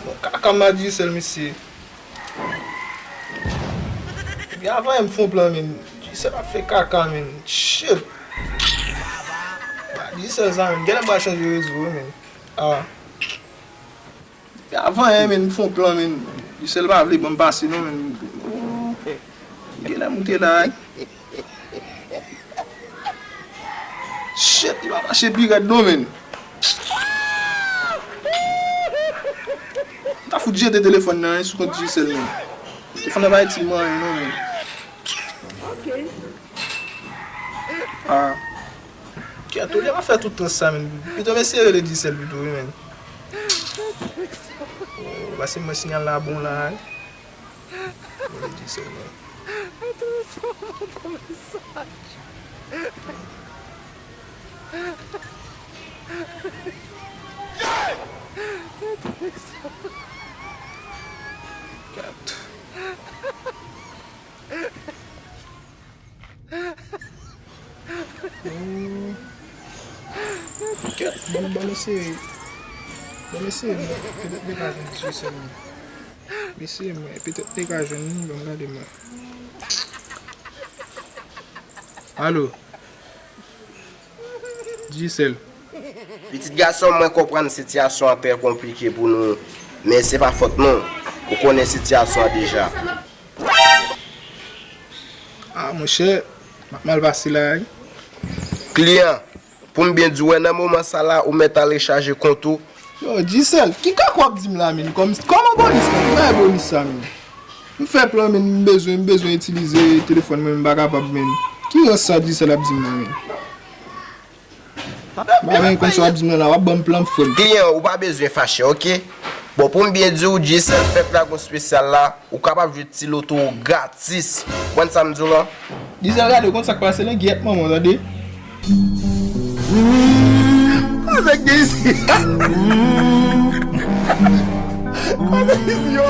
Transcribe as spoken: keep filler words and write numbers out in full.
Bon, kaka m a Digicel, mesye. Epi avan m fè yon plan, men. Digicel ap fè kaka, men. Shit. Ba Digicel sa, men. Genlè m pral chanje rezo, wi, men. Ah. Epi avan, men, m fè yon plan, men. Digicel pa vle ban m pase, non, men. Genlè m moute la, wi. Shit, li pa mache pi rèd non, men. M ta fout jete telefòn nan, wi, sou kont Digicel, men. Telefòn nan pa itil mwen anyen non, men. Ah. Kèt, olye m ap fè tout tan sa, men. Pito m eseye rele Digicel pito, wi, men. Oh, pase mwen siyal la bon la, wi. Mwen di sèlman. Kat. Oh. Kèt, ban, ban m eseye. Ban m eseye, mwen. Petèt m te ka jwenn ti sèlman. M eseye, mwen. Petèt m te ka jwenn li, ban m gade, mwen. Alo. Digicel. Pitit gason, mwen konprann sitiyasyon an trè konplike pou nou, men se pa fòt nou. Ou konnen sitiyasyon an deja. Ah, monchè, m ap mal pase la, wi. Kliyan, pou m byen di w, wè, nan moman sa la, ou mèt al rechaje kont ou. Yo, Digicel, ki kaka w ap di m la, men? Kòm, kòman bonis, men? Ki bagay bonis sa, men? M fè plan, men m bezwen, m bezwen itilize telefòn mwen, m pa kapab, men. Ki rans sa Digicel ap di m la, men? M pa renmen kòm sa w ap di m nan la, w ap ban m plan, frè m. Kliyan, ou pa bezwen fache, oke? Bon, pou m byen di w, Digicel fèk la gon espesyal la, ou kapab jwe ti loto gratis. Ou konprann sa m di w lan? Digicel, gade, ou konn sa k pase lan, gyèt manman w, tande. Kote k gen isi? Kote k gen isi, yo?